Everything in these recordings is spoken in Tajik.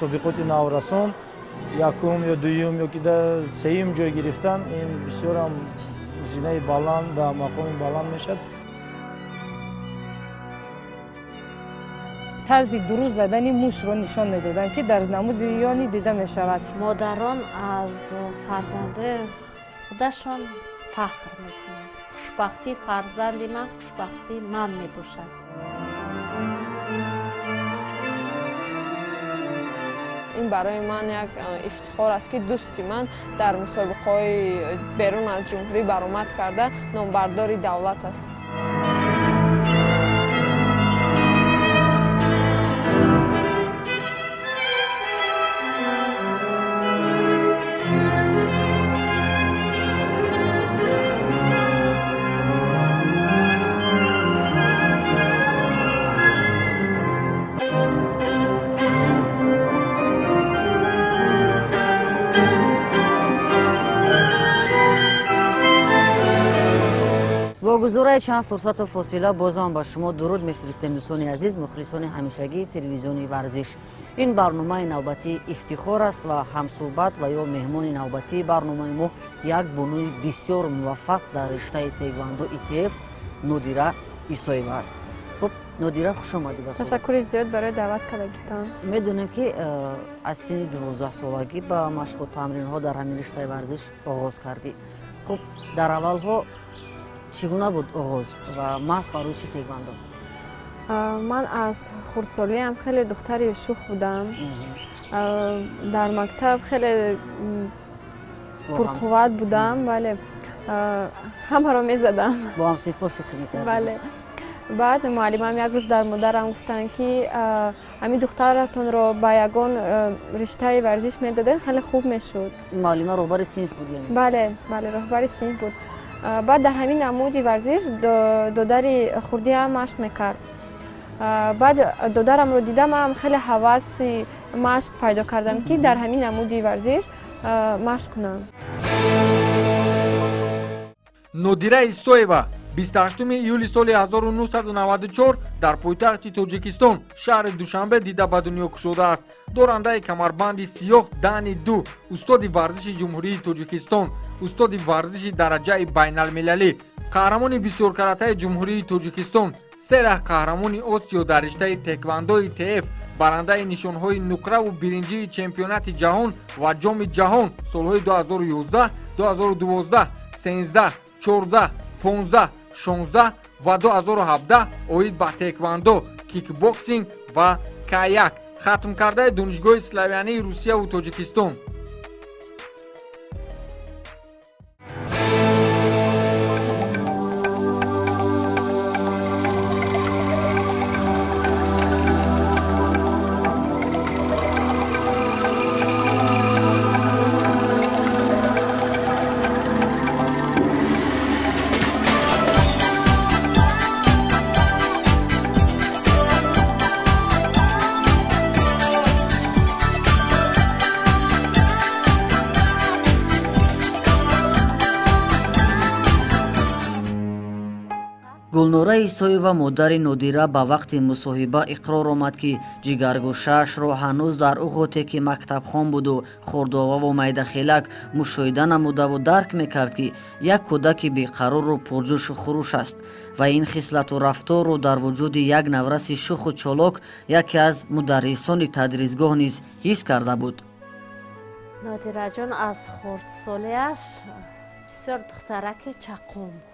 Мусобиқоти наврасон якум ё дуюм ё ки сеюм ҷой гирифтан, ин бисёрам зинаи баланд ва мақоми баланд мешавад. Тарзи дуруст задани мушро нишон медодам, ки дар намуди ёни дида мешавад. Модарон аз фарзанди худашон фахр мекунанд. Хушбахтии фарзанди ман хушбахтии ман мебошад. Ин барои ман як ифтихор аст, ки дӯсти ман дар мусобиқаҳои берун аз ҷумҳурӣ баромад карда номбардори давлат аст. Гузораи чанд фурсату фосила бозам ба шумо дуруд мефиристем, дӯстони азиз, мухлисони ҳамешагии телевизиони варзиш. Ин барномаи навбатии ифтихор аст ва ҳамсӯҳбат ва ё меҳмони навбатии барномаи мо як бонуи бисёр муваффақ дар риштаи теквандо ИТФ Нодира Исоева аст. Хуб, Нодира, хуш омадӣ ба Ташаккури зиёд барои даъват кардагитон. Медонем, ки аз синни 12-солагӣ ба машқу тамринҳо дар ҳамин риштаи варзиш оғоз кардӣ. Хуб, дар аввалҳо чӣ гуна буд оғоз ва маҳз барои чӣ теквандо? Ман аз хурдсолиам хеле духтари шух будам. Дар мактаб хеле пурқувват будам, бале, ҳамаро мезадам. Бо ҳамсинфҳо шӯхӣ мекардед? Бале. Баъд муаллимам як рӯз дар модарам гуфтанд, ки ҳамин духтаратонро ба ягон риштаи варзиш медодед, хеле хуб мешуд. Муаллима роҳбари синф буд яъне? Бале, бале, роҳбари синф буд. Баъд дар ҳамин намуди варзиш додари хурдиам машқ мекард. Баъд додарамро дидам, ам хеле ҳаваси машқ пайдо кардам, ки дар ҳамин намуди варзиш машқ кунам. Нодира Исоева 28 июли соли 1994 дар пойтахти Тоҷикистон, шаҳри Душанбе дида ба дунё кушодааст. Дорандаи камарбанди сиёҳ дани 2, устоди варзиши Ҷумҳурии Тоҷикистон, устоди варзиши дараҷаи байналмилалӣ, қаҳрамони бисёркаратаи Ҷумҳурии Тоҷикистон, сераҳ қаҳрамони Осиё дар риштаи теквандои ТФ, барандаи нишонҳои нуқраву биринҷии чемпионати ҷаҳон ва ҷоми ҷаҳон солҳои 2011, 2012, 13, 14, 15, 16 ва 2017 оид ба теквандо, кикбоксинг ва каяк, хатмкардаи Донишгоҳи славянии Русияву Тоҷикистон. Гулнора Исоева, модари Нодира, ба вақти мусоҳиба иқрор омад, ки ҷигаргӯшаашро ҳанӯз дар уғоте, ки мактабхон буду хурдоваву майдахелак, мушоҳида намудаву дарк мекард, ки як кӯдаки беқарору пурҷӯшу хуруш аст ва ин хислату рафторро дар вуҷуди як навраси шуху чолок яке аз мударрисони тадрисгоҳ низ ҳис карда буд. Нодираҷон аз хурдсолиаш бисёр духтараки чаққум буд.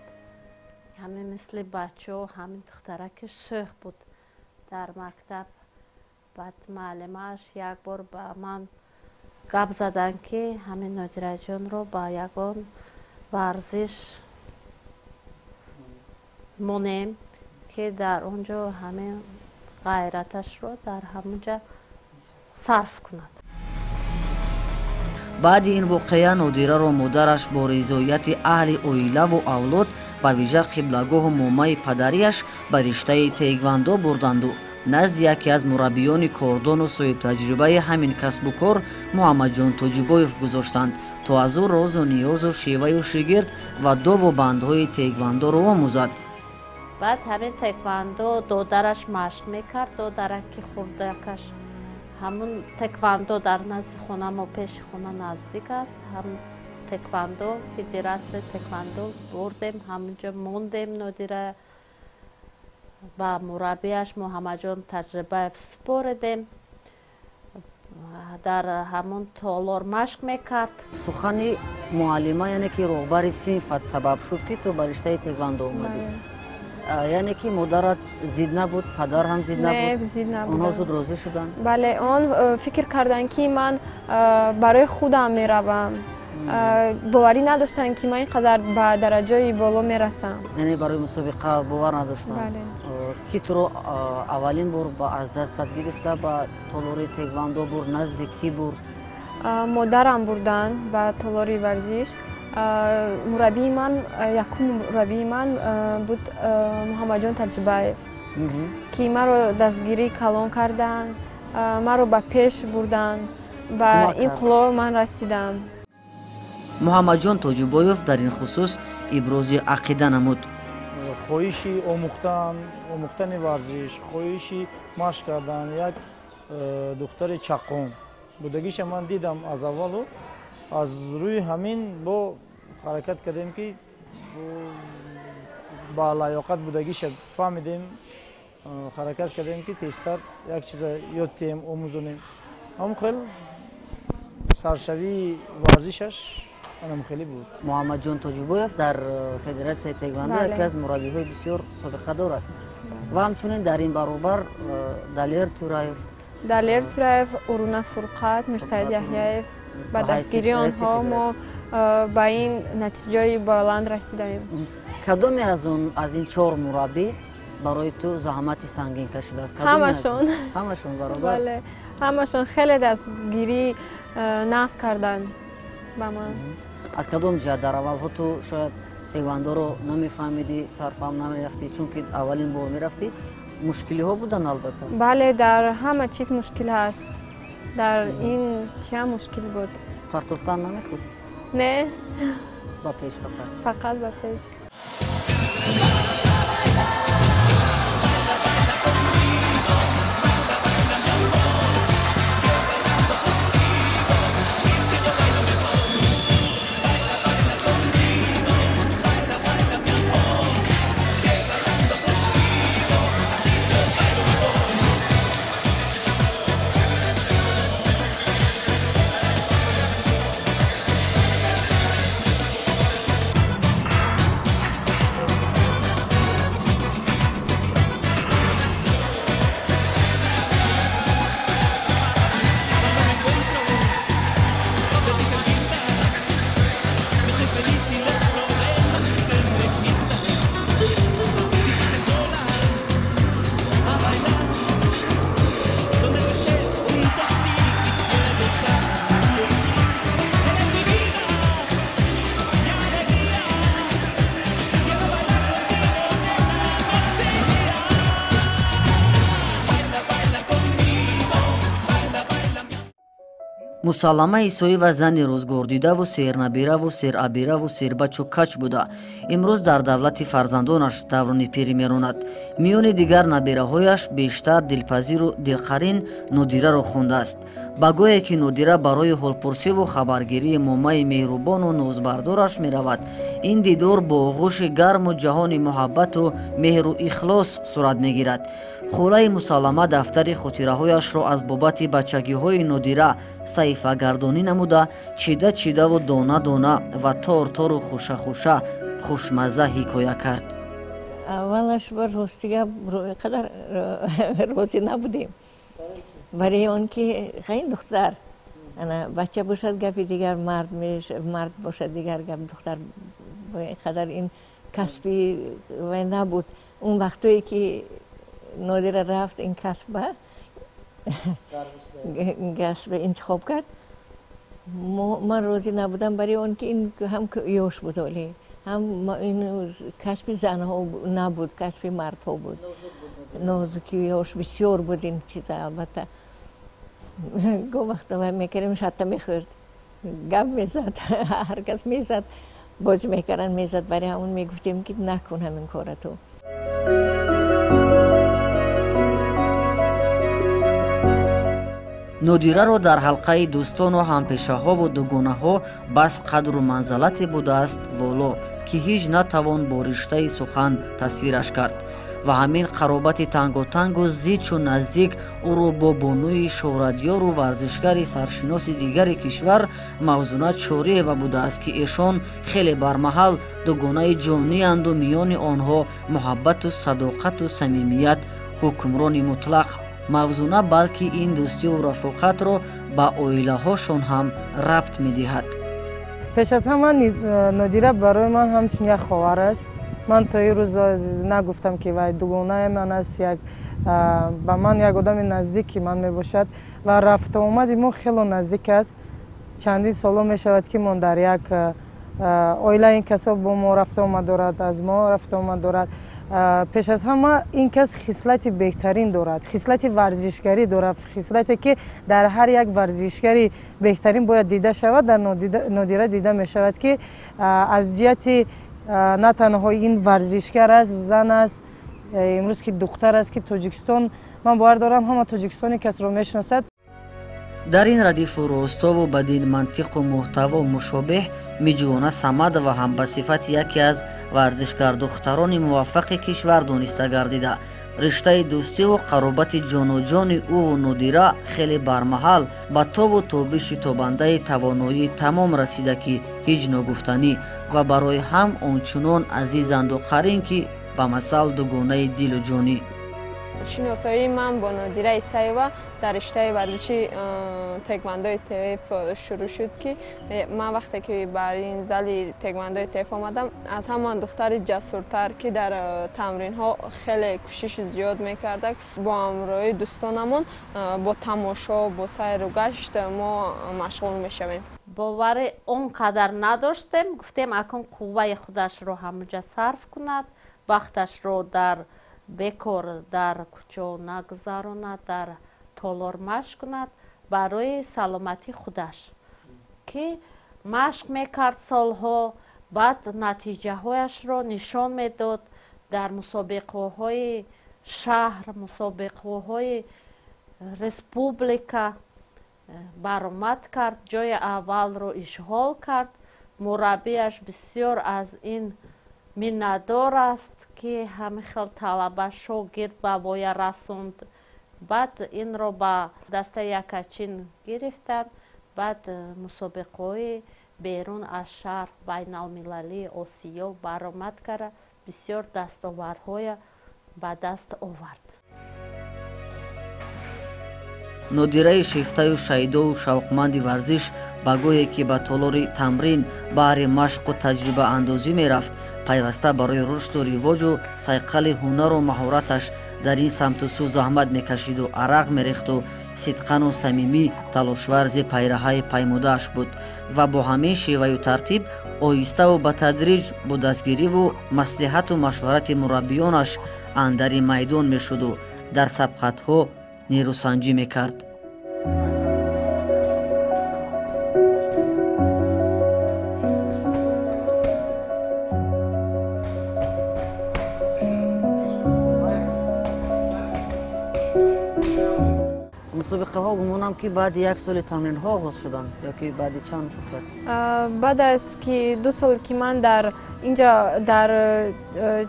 Ҳамин мисли бачаҳо, ҳамин духтараки шӯх буд дар мактаб. Баъд муаллимааш як бор ба ман гап заданд, ки ҳамин Нодираҷонро ба ягон варзиш монем, ки дар он ҷо ҳамин ғайраташро дар ҳамон ҷа сарф кунад. Баъди ин воқеа Нодираро модараш бо ризояти аҳли оилаву авлод, ба вижа қиблагоҳу момаи падарияш, ба риштаи теквандо бурданду назди яке аз мураббиёни кордону соҳибтаҷрибаи ҳамин касбу кор Муҳаммадҷон Тоҷибоев гузоштанд, то аз ӯ розу ниёзу шеваю шигирд ва дову бандҳои теквандоро омӯзад. Баъд ҳамин теквандо додараш машқ мекард, додараки хурдакаш Ҳамун тэквандо дар назди хона мо пеши хона наздик аст. Ҳам тэквандо, федератсияи тэквандо бурдем, ҳамунҷо мондем Нодира ба мураббияш Муҳаммадҷон Таҷрибаев супоридем. Дар ҳамон толор машқ мекард. Сухани муаллима, яъне ки роҳбари синфат сабаб шуд, ки ту ба риштаи тэквандо омадӣ. Яъне ки модарат зид набуд, падар ҳам зид набуд? Зид набуд. Онҳо зуд розӣ шуданд? Бале, он фикр карданд, ки ман барои худам меравам. Боварӣ надоштанд, ки ман ин қадар ба дараҷаи боло мерасам. Яъне барои мусобиқа бовар надоштанд? Бале. Ки туро аввалин бор аз дастат гирифта ба толори тэквандо бурд, назди кӣ бурд? Модарам бурданд ба толори варзиш. Мураббии ман, якум мураббии ман буд Муҳаммадҷон Таҷибаев, ки маро дастгирӣ калон карданд, маро ба пеш бурданд, ба ин қуло ман расидам. Муҳаммадҷон Тоҷибоев дар ин хусус ибрози ақида намуд. Хоҳиши омӯхтани варзиш, хоҳиши машқ кардан як духтари чаққон будагиша ман дидам аз аввалу. Аз рӯи ҳамин бо ҳаракат кардем, ки ба лаёқат будагиша фаҳмидем, ҳаракат кардем, ки тезтар як чиза ёд диҳем, омӯзонем. Ҳамон хел саршавии варзишаш анам хеле буд. Муҳаммадҷон Тоҷибоев дар федератсияи тэквандо яке аз мураббиҳои бисёр собиқадор аст ва ҳамчунин дар ин баробар Далер Тураев. Далер Тураев, Уруна Фурқат, Мирсаид Яҳяев. Ба дастгирии онҳо мо ба ин натиҷаи баланд расидаем. Кадоме аз ин чор мураббӣ барои ту заҳмати сангин кашидааст? Ҳамашон. Ҳамашон баробар? Бале, ҳамашон хеле дастгирӣ нағз карданд ба ман. Аз кадом ҷиҳат? Дар аввалҳо ту шояд тэквандоро намефаҳмидӣ, сарфаҳм намерафтӣ, чунки аввалин бор мерафтӣ. Мушкилиҳо буданд албатта? Бале, дар ҳама чиз мушкил ҳаст. Дар ин чиам мушкил буд. Партофтан намехост? Не. Ба пеш фақат? Фақат ба пеш. Мусаллама Исоева зани рӯзгордидаву сернабираву серабираву сербачу кач буда, имрӯз дар давлати фарзандонаш даврони пирӣ меронад. Миёни дигар набираҳояш бештар дилпазиру дилқарин Нодираро хондааст. Ба гӯе ки Нодира барои ҳолпурсиву хабаргирии момаи меҳрубону нозбардораш меравад, ин дидор бо оғӯши гарму ҷаҳони муҳаббату меҳру ихлос сурат мегирад. Хулаи Мусаллама дафтари хотираҳояшро аз бобати бачагиҳои Нодира саҳифагардонӣ намуда, чида чидаву дона дона ва тор тору хуша хуша хушмазза ҳикоя кард. Аввалаш ба рости гап қадар розӣ набудем, барои он ки ин духтар ана бача бошад гапи дигар, мард бошад дигар гап, духтар қадар ин касби вай набуд. Он вақтое ки Нодира рафт ин касба интихоб кард, ман розӣ набудам, барои он ки ин ҳам ёш буд, оле ҳам ин касби занҳо набуд, касби мардҳо буд. Нозукиёш бисёр буд ин чиза. Албатта го вақто вай мекардем, шатта мехӯрд, гап мезад, ҳар кас мезад, бозӣ мекардан мезад. Барои ҳамон мегуфтем, ки накун ҳамин кора ту. Нодираро дар ҳалқаи дӯстону ҳампешаҳову дугонаҳо бас қадру манзалате будааст воло, ки ҳеҷ натавон бо риштаи сухан тасвираш кард. Ва ҳамин қаробати танготангу зичу наздик ӯро бо бонуи шӯҳратёру варзишгари саршиноси дигари кишвар Мавзуна Чориева будааст, ки эшон хеле бармаҳал дугонаи ҷонианду миёни онҳо муҳаббату садоқату самимият ҳукмрони мутлақ. Мавзуна балки ин дӯстиву рафоқатро ба оилаҳошон ҳам рабт медиҳад. Пеш аз ҳама Нодира барои ман ҳамчун як ховар аст. Ман то ин рӯз нагуфтам, ки вай дугонаи ман аст, як ба ман як одами наздики ман мебошад ва рафтуомади мо хело наздик аст. Чандин солҳо мешавад, ки мо дар як оила, ин касо бо мо рафтуомад дорад, аз мо рафтуомад дорад. Пеш аз ҳама ин кас хислати беҳтарин дорад, хислати варзишгарӣ дорад, хислате ки дар ҳар як варзишгари беҳтарин бояд дида шавад, дар Нодира дида мешавад, ки аз ҷиҳати на танҳо ин варзишгар аст, зан аст, имрӯз ки духтар аст, ки Тоҷикистон, ман бовар дорам, ҳама тоҷикистони касро мешиносад. Дар ин радифу ростову бадин мантиқу муҳтаво мушобеҳ Миҷгона Самадова ҳам ба сифати яке аз варзишгардухтарони муваффақи кишвар дониста гардида. Риштаи дӯстиву қаробати ҷонуҷони ӯву Нодира хеле бармаҳал ба тобу тобиши тобандаи тавоноии тамом расида, ки ҳеҷ ногуфтанӣ ва барои ҳам ончунон азизанду қарин, ки ба масал дугонаи дилу ҷонӣ. Шиносоии ман бо Нодира Исаева дар риштаи варзиши теквандои ТФ шурӯъ шуд, ки ман вақте ки ба ин зали теквандои ТФ омадам, аз ҳаман духтари ҷасуртар, ки дар тамринҳо хеле кӯшиши зиёд мекарда, бо ҳамроҳии дӯстонамон бо тамошо, бо сайру гашт мо машғул мешавем. Боварӣ он қадар надоштем, гуфтем акун қувваи худашро ҳамуҷа сарф кунад, вақташро дар бекор дар кӯчо нагузаронад, дар толор машқ кунад барои саломатии худаш, ки машқ мекард солҳо, баъд натиҷаҳояшро нишон медод дар мусобиқаҳои шаҳр, мусобиқаҳои республика баромад кард, ҷои аввалро ишғол кард. Мураббияш бисёр аз ин миннатдор аст, ки ҳамин хел талаба шогирд ба воя расонд. Баъд инро ба дастаи якачин гирифтанд, баъд мусобиқаҳои берун аз шаҳр, байналмилалии Осиё баромад карда, бисёр дастовардҳоя ба даст овард. Нодираи шефтаю шайдову шавқманди варзиш ба гоҳе ки ба толори тамрин баҳри машқу таҷрибаандозӣ мерафт, пайваста барои рушду ривоҷу сайқали ҳунару маҳораташ дар ин самту сӯ заҳмат мекашиду арақ мерехту сидқану самимӣ талошварзи пайраҳаи паймудааш буд ва бо ҳамин шеваю тартиб оҳиставу ба тадриҷ бо дастгириву маслиҳату машварати мураббиёнаш андари майдон мешуду дар сабқатҳо нерӯсанҷӣ мекард. Мусобиқаҳо гумонам, ки баъди як соли тамринҳо оғоз шуданд ё ки баъди чанд фурсат? Баъд аз ки 2 сол ки ман дар инҷа дар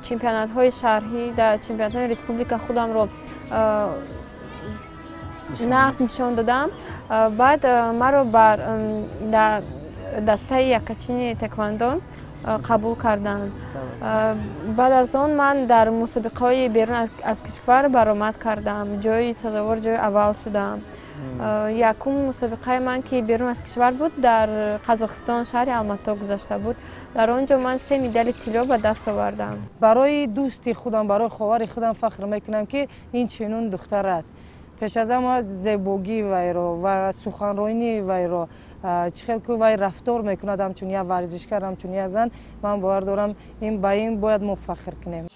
чемпионатҳои шаҳрӣ, дар чемпионатҳои республика худамро нағз нишон додам, баъд маро бар дастаи якачини теквандо қабул карданд. Баъд аз он ман дар мусобиқаҳои берун аз кишвар баромад кардам, ҷои сазовор, ҷои аввал шудам. Якум мусобиқаи ман, ки берун аз кишвар буд, дар Қазоқистон, шаҳри Алмато гузашта буд. Дар он ҷо ман 3 медали тилло ба даст овардам. Барои дӯсти худам, барои ховари худам фахр мекунам, ки ин чунин духтар аст. Пеш аз ҳама зебогии вайро ва суханронии вайро, чӣ хел ки вай рафтор мекунад ҳамчун як варзишгар, ҳамчун як зан, ман бовар дорам, ба ин бояд мо фахр кунем.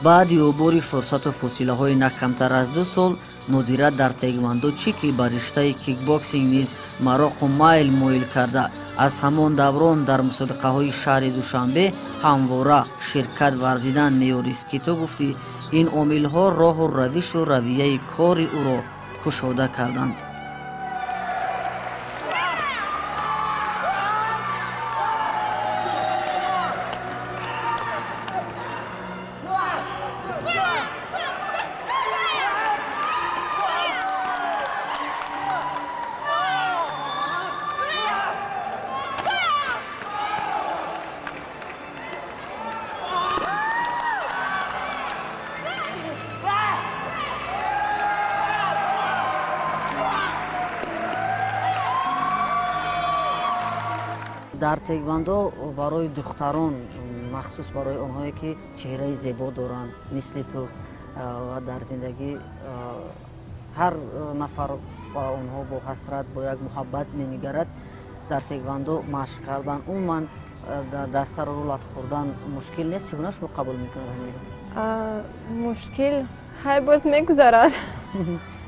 Баъди убури фурсату фосилаҳои на камтар аз 2 сол Нодира дар теквандо чӣ ки ба риштаи кикбоксинг низ мароқу майл моил карда, Аз ҳамон даврон дар мусобиқаҳои шаҳри Душанбе ҳамвора ширкат варзидан меёрист, ки ту гуфтӣ ин омилҳо роҳу равишу равияи кори ӯро кушода карданд. Дар теквандо барои духтарон, махсус барои онҳое ки чеҳраи зебо доранд мисли ту, ва дар зиндагӣ ҳар нафар ба онҳо бо ҳасрат, бо як муҳаббат менигарад, дар теквандо машқ кардан умуман дар сару рӯ лат хӯрдан мушкил нест? Чӣ гуна шумо қабул мекунед ҳаминро? Мушкил хай боз мегузарад.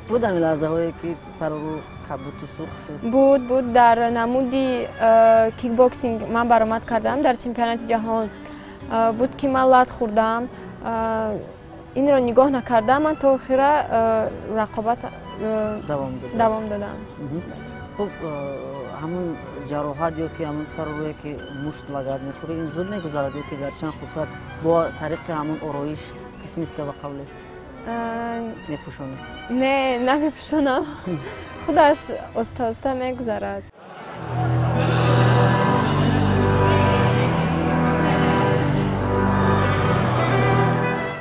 Буд ҳамин лаҳзаҳое ки сару рӯ кабуту сурх шуд? Буд. Дар намуди кикбоксинг ман баромад кардам дар чемпионати ҷаҳон. Буд ки ман лат хӯрдам, инро нигоҳ накардам, ман то охира рақобат давом додам. Хуб, ҳамун ҷароҳат ё ки ҳамун сару рӯе ки мушт лагад мехӯрӣ, ин зуд мегузарад ё ки дар чанд фурсат бо тариқи ҳамун ороиш, косметика ба қавле мепӯшонӣ? Не, намепӯшонам, худаш оста оста мегузарад.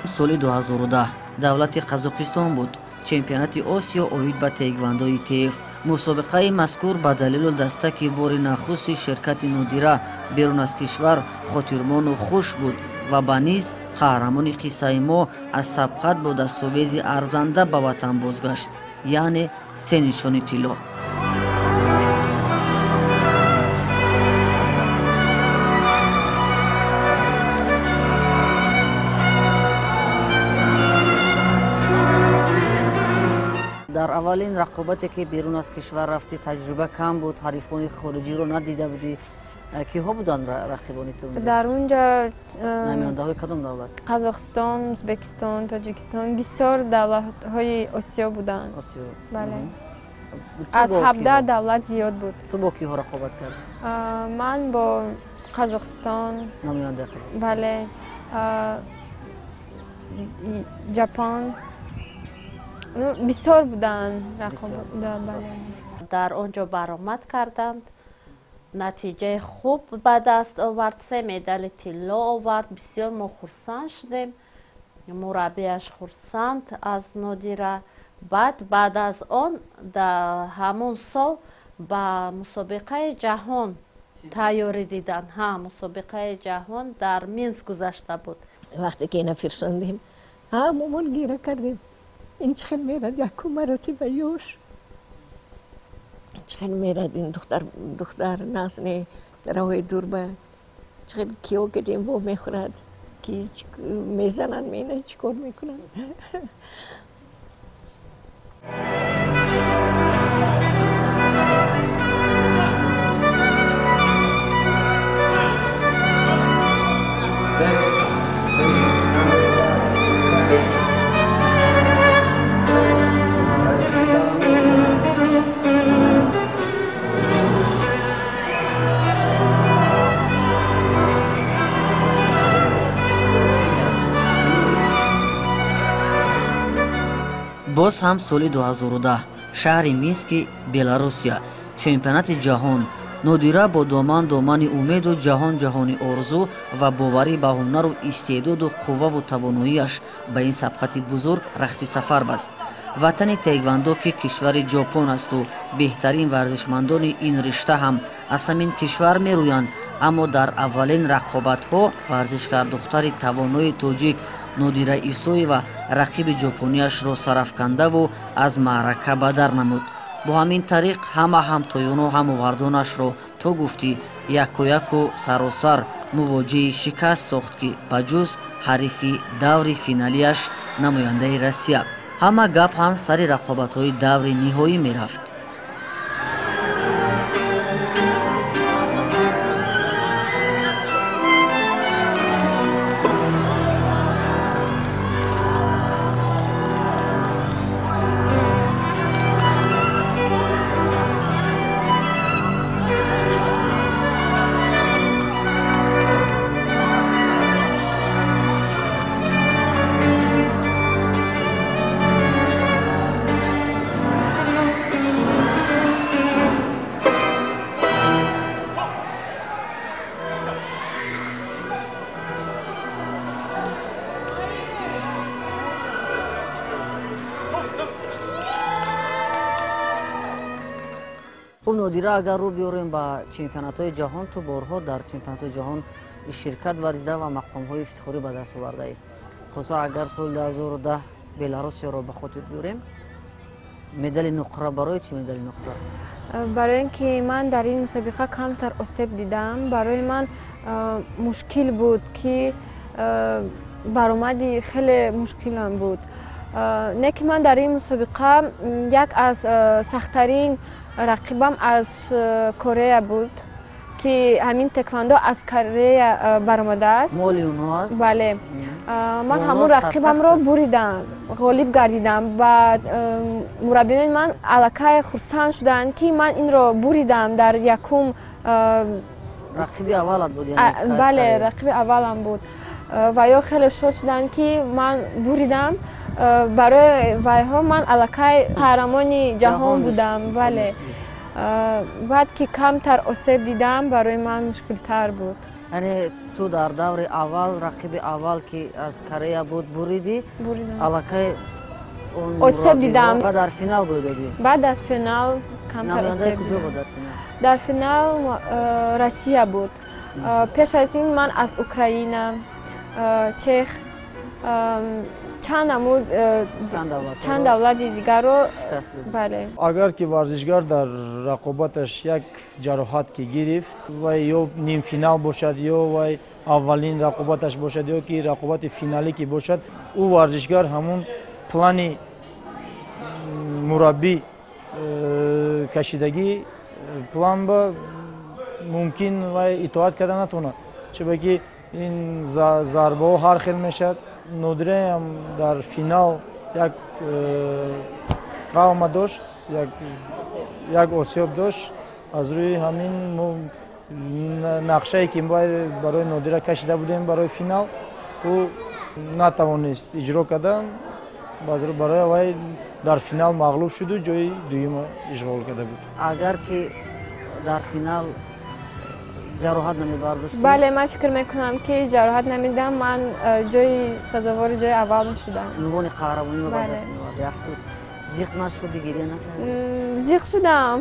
Соли 2010 давлати Қазоқистон буд. Чемпионати Осиё оид ба теквандои ТФ. Мусобиқаи мазкур ба далелу дастаки бори нахусти ширкати Нодира берун аз кишвар хотирмону хуш буд ва ба низ қаҳрамони қиссаи мо аз сабқат бо дастовези арзанда ба ватан бозгашт, яъне се нишони тилло. Дар аввалин рақобате ки берун аз кишвар рафтӣ, таҷриба кам буд, ҳарифони хориҷиро надида будӣ. Киҳо буданд рақибони ту? Дар унҷа намояндаҳои кадом давлат? Қазоқистон, Ӯзбекистон, Тоҷикистон, бисёр давлатҳои Осиё буданд. Осиё. Бале. Аз 17 давлат зиёд буд. Ту бо киҳо рақобат кардӣ? Ман бо Қазоқистон. Намояндаи Қазоқистон. Бале. Ҷапон. Бисёр буданд рақобат. Дар он ҷо баромад карданд, натиҷаи хуб ба даст овард, се медали тилло овард. Бисёр мо хурсанд шудем, мураббияш хурсанд аз Нодира. Баъд аз он дар ҳамон сол ба мусобиқаи ҷаҳон тайёрӣ диданд. Ҳа, мусобиқаи ҷаҳон дар Минск гузашта буд. Вақте ки ина фирсондем, ҳамомон гира кардем. Ин чӣ хел мерад якум маротиба ёш, чӣ хел мерад ин духтар насне роҳи дур ба чӣ хел киё кардем во мехӯрад, ки мезананд мена чӣ кор мекунанд. Боз ҳам соли 2010 шаҳри Мински Беларусия, чемпионати ҷаҳон. Нодира бо доман домани умеду ҷаҳон ҷаҳони орзу ва боварӣ ба ҳунару истеъдоду қувваву тавоноияш ба ин сабқати бузург рахти сафар баст. Ватани теквандо ки кишвари Ҷопон асту беҳтарин варзишмандони ин ришта ҳам аз ҳамин кишвар мерӯянд, аммо дар аввалин рақобатҳо варзишгардухтари тавонои тоҷик Нодира Исоева рақиби ҷопонияшро сарафкандаву аз маърака бадар намуд. Бо ҳамин тариқ ҳама ҳамтоёну ҳамовардонашро то гуфтӣ якояку саросар мувоҷеҳи шикаст сохт, ки ба ҷуз ҳарифи даври финалиаш намояндаи Россия. Ҳама гап ҳам сари рақобатҳои даври ниҳоӣ мерафт. Хуб, Нодира, агар рӯ биёрем ба чемпионатҳои ҷаҳон, ту борҳо дар чемпионатҳои ҷаҳон ширкат варзида ва мақомҳои ифтихорӣ ба даст овардаӣ. Хусусан агар соли 2010 Беларусияро ба хотир биёрем, медали нуқра. Барои чӣ медали нуқра? Барои ин ки ман дар ин мусобиқа камтар осеб дидам. Барои ман мушкил буд, ки баромади хеле мушкилам буд. Не ки ман дар ин мусобиқа як аз сахттарин рақибам аз Корея буд, ки ҳамин теквандо аз Корея баромадааст. Моли онҳо аст? Бале. Ман ҳамун рақибамро буридам, ғолиб гардидам ва мураббиёни ман аллакай хурсанд шуданд, ки ман инро буридам дар якум. Рақиби аввалат буд? Бале, рақиби аввалам буд. Ва ё хеле шод шуданд, ки ман буридам. Барои вайҳо ман аллакай қаҳрамони ҷаҳон будам. Бале, баъд ки камтар осеб дидам, барои ман мушкилтар буд. Яъне ту дар даври аввал рақиби аввал, ки аз Корея буд, буридӣ, аллакай осеб дидам. Ва дар финал бой додӣ? Баъд аз финал камтар осеб. Куҷо буд дар финал? Дар финал Россия буд. Пеш аз ин ман аз Украина, Чех, чанд намуд, чанд давлати дигарро. Бале. Агар ки варзишгар дар рақобаташ як ҷароҳат ки гирифт, вай ё нимфинал бошад, ё вай аввалин рақобаташ бошад, ё ки рақобати финалӣ ки бошад, ӯ варзишгар ҳамун плани мураббӣ кашидагӣ план ба мумкин вай итоат карда натавонад, чунки ин зарбаҳо ҳар хел мешавад. Нодираам дар финал як травма дошт, як осеб дошт. Аз рӯи ҳамин мо нақшае ки барои Нодира кашида будем барои финал, ӯ натавонист иҷро кардан. Барои вай дар финал мағлуб шуду ҷои дуюмро ишғол карда буд. Агар ки дар финал ҷароҳат намебардоштӣ? Бале, ман фикр мекунам, ки ҷароҳат намедам, ман ҷои сазовори ҷои аввал мешудам. Унвони қаҳрамониро ба даст меовардӣ. Афсӯс, зиқ нашудӣ, гиря накардӣ? Зиқ шудам.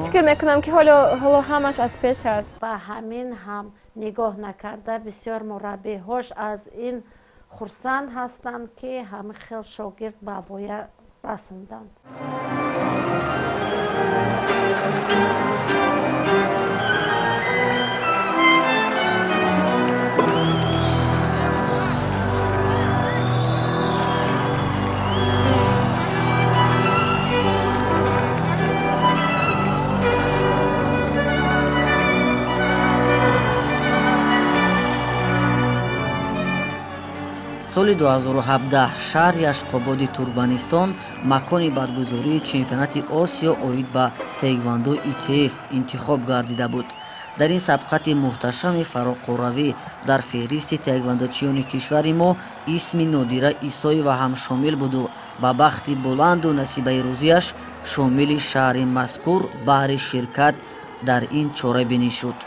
Фикр мекунам, ки ҳоло ҳамаш аз пеш аст. Ба ҳамин ҳам нигоҳ накарда, бисёр мураббиҳош аз ин хурсанд ҳастанд, ки ҳамин хел шогирд ба воя расонданд. Соли 2017 шаҳри Ашқободи Туркманистон макони баргузории чемпионати Осиё оид ба таеквондо ИТФ интихоб гардида буд. Дар ин сабқати муҳташами фароқуравӣ дар феҳристи таеквондочиёни кишвари мо исми Нодира Исоева ҳам шомил буду ба бахти буланду насибаи рӯзиаш шомили шаҳри мазкур баҳри ширкат дар ин чорабинӣ шуд.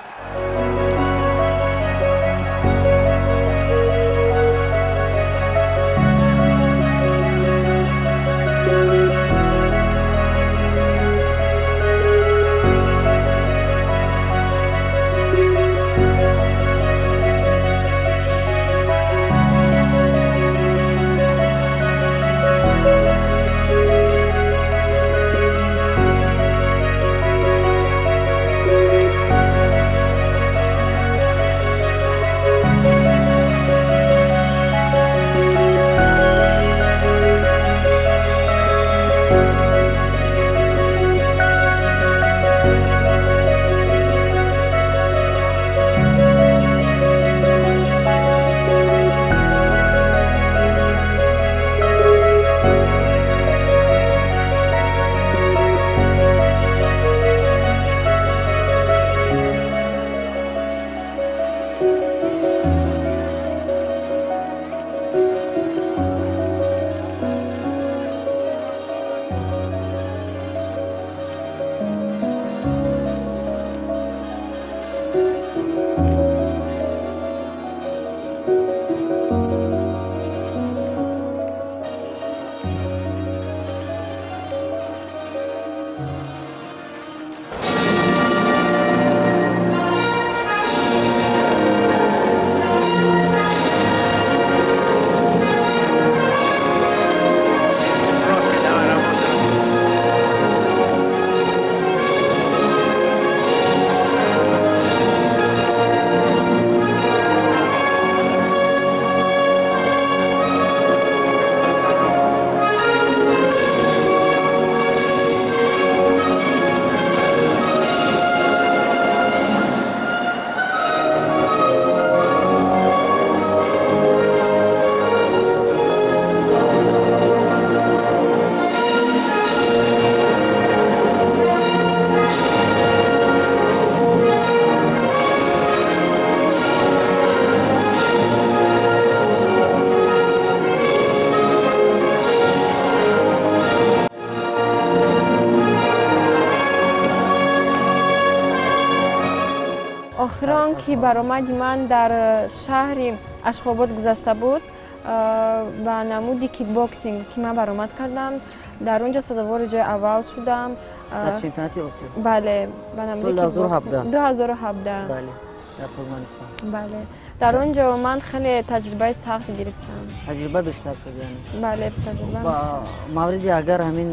Он ки баромади ман дар шаҳри Ашхобод гузашта буд, ба намуди кикбоксинг ки ман баромад кардам, дар он ҷо сазовори ҷои аввал шудам. Дар чемпионати Осиё? Бале, ба намуди 2017. 2017. Бале, дар Туркманистон. Бале, дар он ҷо ман хеле таҷрибаи сахт гирифтам. Таҷриба бештар шуд яъне? Бале, таҷриба. Ба мавриди агар ҳамин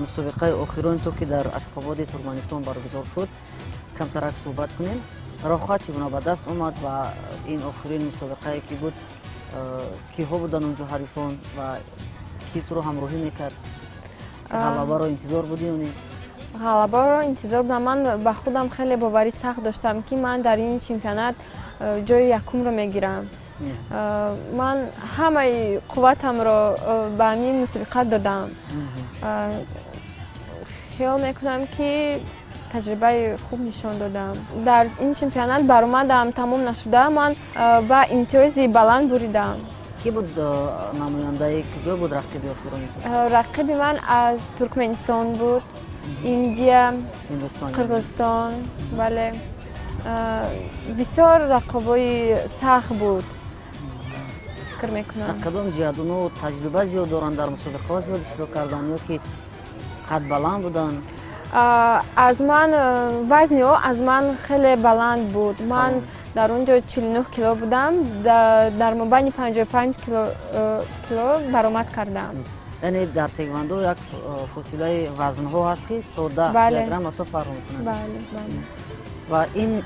мусобиқаи охирони ту, ки дар Ашхободи Туркманистон баргузор шуд, камтарак суҳбат кунем. Роҳхат чӣ гуна ба даст омад ва ин охирин мусобиқае ки буд, киҳо буданд онҷо ҳарифон ва ки туро ҳамроҳӣ мекард? Ғалабаро интизор будӣ ё не? Ғалабаро интизор будам. Ман ба худам хеле боварӣ сахт доштам, ки ман дар ин чемпионат ҷои якумро мегирам. Ман ҳамаи қувватамро ба ҳамин мусобиқа додам. Хиёл мекунам, ки таҷрибаи хуб нишон додам. Дар ин чемпионат баромадам тамом нашуда, ман ба имтиёзи баланд буридам. Ки буд намояндаи, куҷо буд рақиби охирони? Рақиби ман аз Туркманистон буд, Индия, Қирғизистон. Бале, бисёр рақобои сахт буд, фикр мекунам. Аз кадом ҷиҳат? Онҳо таҷриба зиёд доранд, дар мусобиқаҳо зиёд иштирок карданд ё ки қадбаланд буданд? Аз ман вазни ӯ аз ман хеле баланд буд. Ман дар он ҷо 49 кило будам, дар мобайни 55 кило баромад кардам. Яъне дар теквандо як фосилаи вазнҳо ҳаст, ки то 10 килограмм ҳатто фарқ мекунад. Ва ин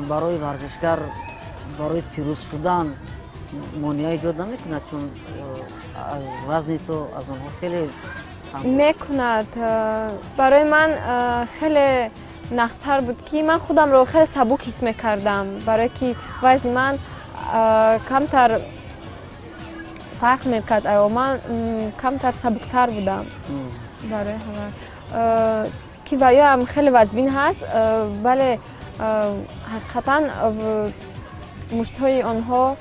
барои варзишгар барои пирӯз шудан монеа эҷод намекунад, чун аз вазни ту аз онҳо хеле? Мекунад. Барои ман хеле нақстар буд, ки ман худамро хеле сабук ҳис мекардам, барое ки вазни ман камтар фарқ мекард, ман камтар сабуктар будам. Барои ҳама ки ваёам хеле вазбин ҳаст, бале, ҳақиқатан муштҳои онҳо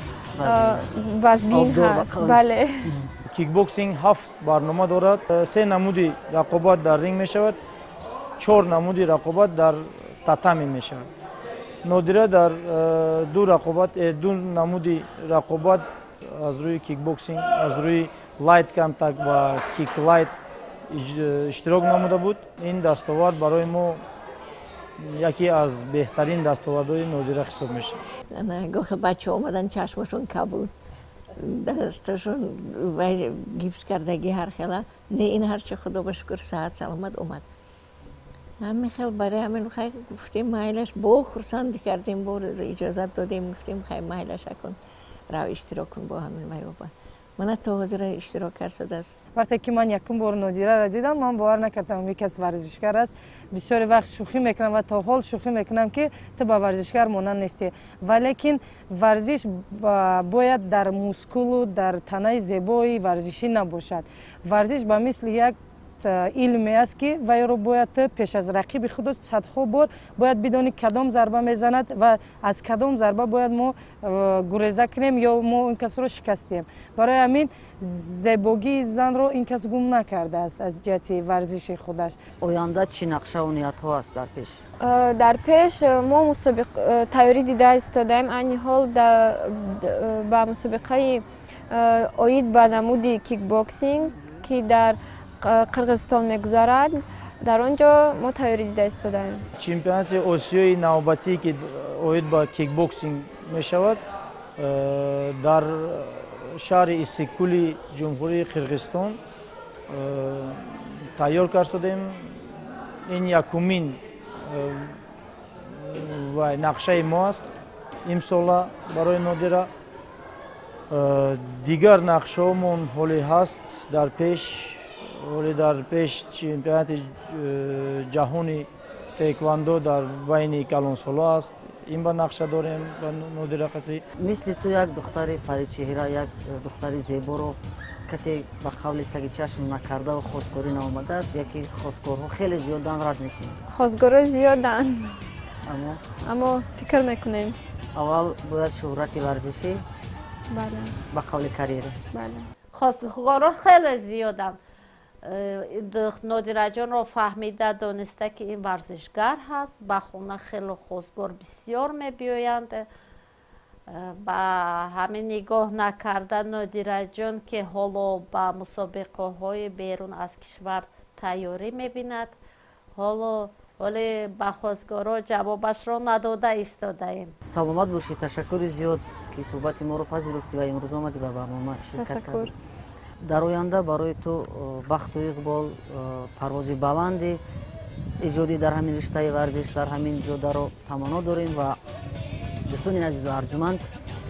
вазбин ҳаст, бале. Кикбоксинг ҳафт барнома дорад. Се намуди рақобат дар ринг мешавад, чор намуди рақобат дар татами мешавад. Нодира дар ду рақобат, ду намуди рақобат аз рӯи кикбоксинг, аз рӯи лайт контакт ва киклайт иштирок намуда буд. Ин дастовард барои мо яке аз беҳтарин дастовардҳои Нодира ҳисоб мешавад. Гоҳе бачаҳо омадан, чашмашон кабуд, дасташон гипс кардагӣ, ҳар хела. Не, ин ҳарчи, худо ба шукр, саҳат саломат омад. Ҳамин хел, барои ҳамин хай гуфтем майлаш, бо хурсандӣ кардем, бо иҷозат додем, гуфтем хай майлаш, акун рав, иштирок кун бо ҳамин майоба. Мана то ҳозира иштирок кард шудааст. Вақте ки ман якум бор Нодираро дидам, ман бовар накардам, ин кас варзишгар аст. Бисёре вақт шӯхӣ мекунам ва то ҳол шӯхӣ мекунам, ки ту ба варзишгар монанд нестӣ, валекин варзиш бояд дар мускулу дар танаи зебои варзишӣ набошад. Варзиш ба мисли як илме аст, ки вайро бояд ту пеш аз рақиби худо садҳо бор бояд бидонӣ, кадом зарба мезанад ва аз кадом зарба бояд мо гуреза кунем ё мо ин касро шикастем. Барои ҳамин зебогии занро ин кас гум накардааст аз ҷиҳати варзиши худаш. Оянда чӣ нақшаву ниятҳо аст дар пеш? Дар пеш мо тайёрӣ дида истодаем. Айни ҳол ба мусобиқаи оид ба намуди кикбоксинг, ки дар Қирғизистон мегузарад, дар он ҷо мо тайёрӣ дида истодаем. Чемпионати Осиёи навбатӣ, ки оид ба кикбоксинг мешавад, дар шаҳри Иссиқкули Ҷумҳурии Қирғизистон тайёр кард шудем. Ин якумин нақшаи мо аст имсола барои Нодира. Дигар нақшаҳомон ҳоле ҳаст дар пеш. Ҳоле дар пеш чемпионати ҷаҳони теквандо дар байни калонсоло аст. Ин ба нақша дорем ба Нодира қатӣ. Мисли ту як духтари паричеҳра, як духтари зеборо касе ба қавли таги чашм накардаву хостгорӣ наомадааст, яке хостгорҳо хеле зиёдан, рад мекунанд? Хостгорҳо зиёданд, аммо фикр мекунем. Аввал бояд шӯҳрати варзишӣ, бале, ба қавли карьера. Бале. Хостгорҳо хеле зиёданд. Нодираҷонро фаҳмида дониста, ки ин варзишгар ҳаст, ба хона хело хостгор бисёр мебиёянд. Ба ҳамин нигоҳ накарда, Нодираҷон, ки ҳоло ба мусобиқаҳои берун аз кишвар тайёрӣ мебинад, ҳоло вале ба хостгоро ҷавобашро надода истодаем. Саломат бошед, ташаккури зиёд, ки суҳбати моро пазируфтӣ ва имрӯз омадӣ ба барнома ширкат кардӣ. Дар оянда барои ту бахту иқбол, парвози баланди эҷодӣ дар ҳамин риштаи варзиш, дар ҳамин ҷодаро таманно дорем. Ва дӯстони азизу арҷуманд,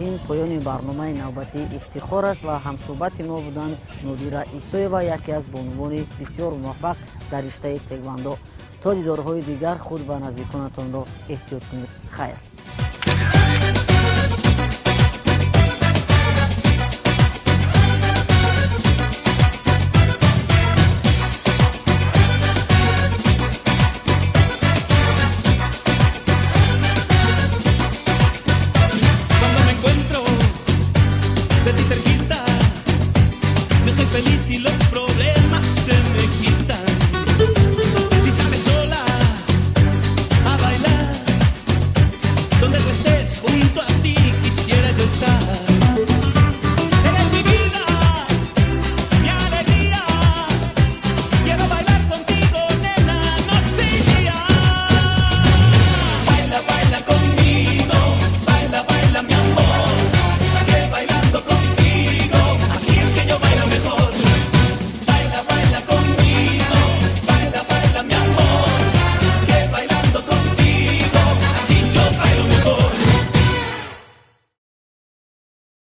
ин поёни барномаи навбатии Ифтихор аст ва ҳамсӯҳбати мо буданд Нодира Исоева, яке аз бонувони бисёр муваффақ дар риштаи теквандо. То дидорҳои дигар худ ва наздиконатонро эҳтиёт кунед. Хайр.